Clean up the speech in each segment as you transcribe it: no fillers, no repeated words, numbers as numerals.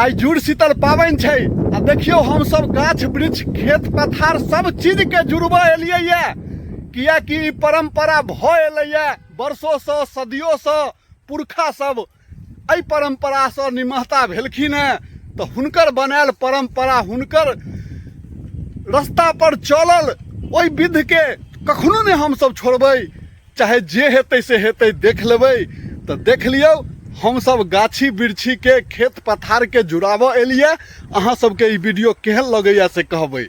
आइ जुड़ शीतल पाबनि छै आ देखियौ हमसब गाछ वृक्ष खेत पथार सब चीजके जुड़बऽ एलियै ये, किएकि ई परम्परा भऽ एलैए वर्षोसँ सदियोसँ। पुरखा सब एहि परम्परासँ निमहता भेलखिन हेँ, तऽ हुनकर बनायल परम्परा, हुनकर रस्तापर चलल ओहि विधके कखनो नहि हमसब छोड़बै, चाहे जे हेतै से हेतै, देख लेबै। तऽ देख लियौ, हमसब गाछी वृक्षीके खेत पथारके जुड़ाबऽ एलियै। अहाँ सबके ई वीडियो केहन लगैए से कहबै।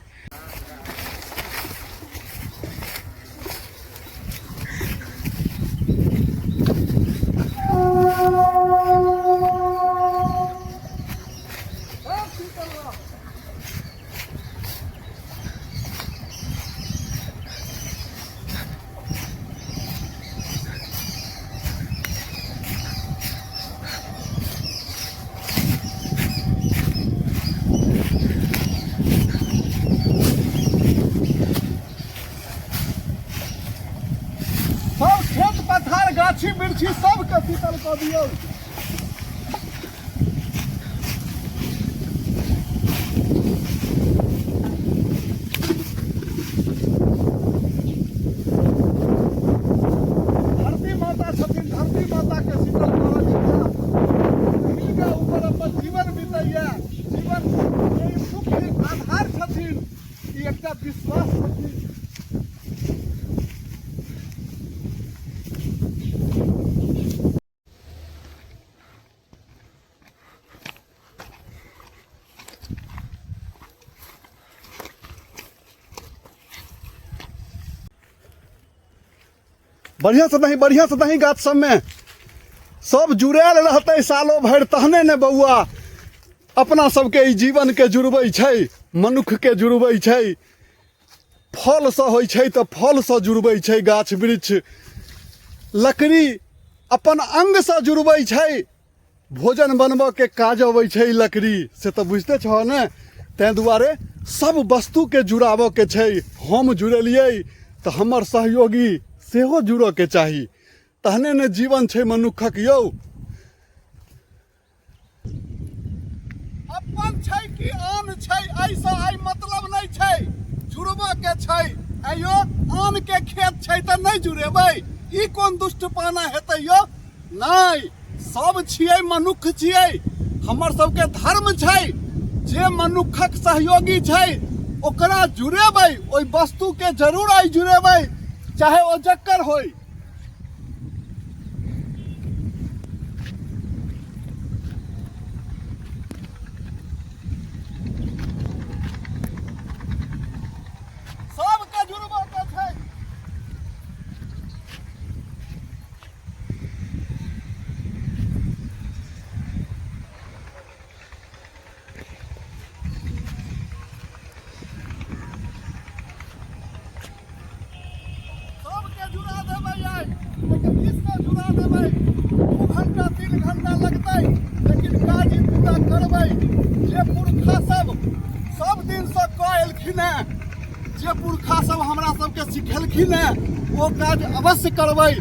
सब खेत पथार गाछी वृक्षी सबके शीतल कऽ दियौ। धरती माता छथिन, धरती माता के शीतल करऽ के हिनका ऊपर अपन जीवन बीतैया, जीवन के ई मुख्य आधार छथिन, ई एकटा विश्वास छथिन। बढ़िया से दही, बढ़िया से दही। गाछ सब में सब जुड़ायल रहतै सालो भरि तहने ने बौआ अपना सबके ई जीवन के जुड़बै छै, मनुख के जुड़बै छै। फलसँ होइ छै तऽ फलसँ जुड़बै छै गाछ वृक्ष, लकड़ी अपन अङ्गसँ जुड़बै छै, भोजन बनबऽके काज अबै छै लकड़ी, से तऽ बुझिते छह ने। ताहि दुआरे सब वस्तुके जुड़ाबऽके छै। हम जुड़ेलियै तऽ हमर सहयोगी सेहो जुड़ऽके चाही, तहने ने जीवन छै मनुक्खक यौ। अपन छै कि आन छै एहिसँ आइ मतलब नहि छै, जुड़बऽके छै। आइयो आनके खेत छै तऽ नहि जुड़ेबै, ई कोन दुष्टपाना हेतै यौ? नहि, सब छियै मनुख छियै, हमर सबके धर्म छै जे मनुखक सहयोगी छै ओकरा जुड़ेबै, ओहि वस्तुके जरूर आइ जुड़ेबै, चाहे ओ जकर होय। सबके जुड़बऽ के छै। सबके जुड़ा देबै आइ, लेकिन बीससँ जुड़ा देबै, 2 घंटा 3 घंटा लगतै, लेकिन काज ई पूरा करबै। जे पुरखा सब सब दिनसँ कऽ एलखिन हेँ, जे पुरखा सब हमरा सबके सिखेलखिन हेँ, ओ काज अवश्य करबै।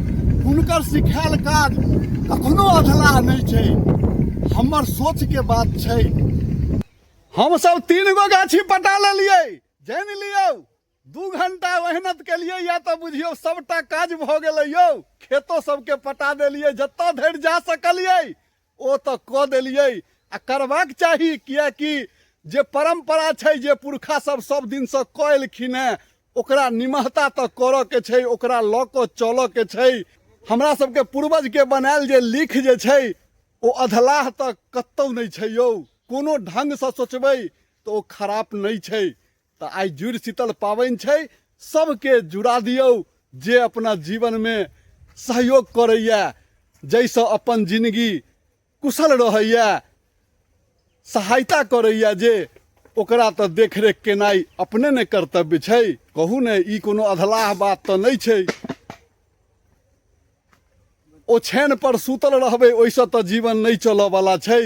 हुनकर सिखायल काज कखनो अधलाह नहि छै, हमर सोचके बात छै। हमसब 3 गो गाछी पटा लेलियै, जानि लियौ 2 घंटा मेहनत केलियै या तऽ बुझियौ सबटा काज भऽ गेलै यौ। खेतो सबके पटा देलियै, जतऽ धरि जा सकलियै ओ तऽ कऽ देलियै, आ करबाक चाही, किएकि जे परम्परा छै, जे पुरखा सब सब दिनसँ कऽ एलखिन हेँ, ओकरा निमहता तऽ करऽ के छै, ओकरा लऽ कऽ चलऽ के छै। हमरा सबके पूर्वजके बनायल जे लीख जे छै ओ अधलाह तऽ कतहु नहि छै यौ, कोनो ढङ्गसँ सोचबै तऽ ओ खराप नहि छै। तऽ आइ जुड़ शीतल पाबनि छै, सबके जुड़ा दियौ जे अपना जीवनमे सहयोग करैए, जाहिसँ अपन जिनगी कुशल रहैए, सहायता करैए जे, ओकरा तऽ देखरेख केनाइ अपने ने कर्तव्य छै। कहू ने, ई कोनो अधलाह बात तऽ नहि छै। ओछानि पर सुतल रहबै ओहिसँ तऽ जीवन नहि चलऽवला छै।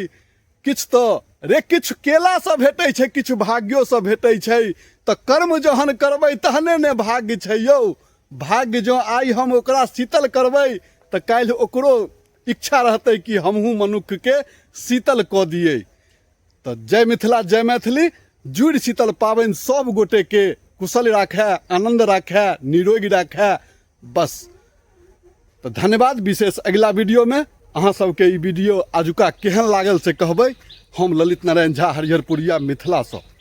किछु तऽ रे किछु केलासँ भेटै छै, किछु भाग्योसँ भेटै छै। तऽ कर्म जहन करबै तहने ने भाग्य छै यौ। भाग्य जँ आइ हम ओकरा शीतल करबै तऽ काल्हि ओकरो इच्छा रहतै कि हमहूँ मनुक्खके शीतल कऽ दियै। तऽ जय मिथिला जय मैथिली। जुड़ि शीतल पाबनि सब गोटेके कुशल राखै, आनन्द राखै, निरोगी राखै। बस तऽ धन्यवाद। विशेष अगिला वीडियोमे अहाँ सबके ई वीडियो आजुका केहन लागल से कहबै। हम ललित नारायण झा, हरिहरपुरिया, मिथिलासँ।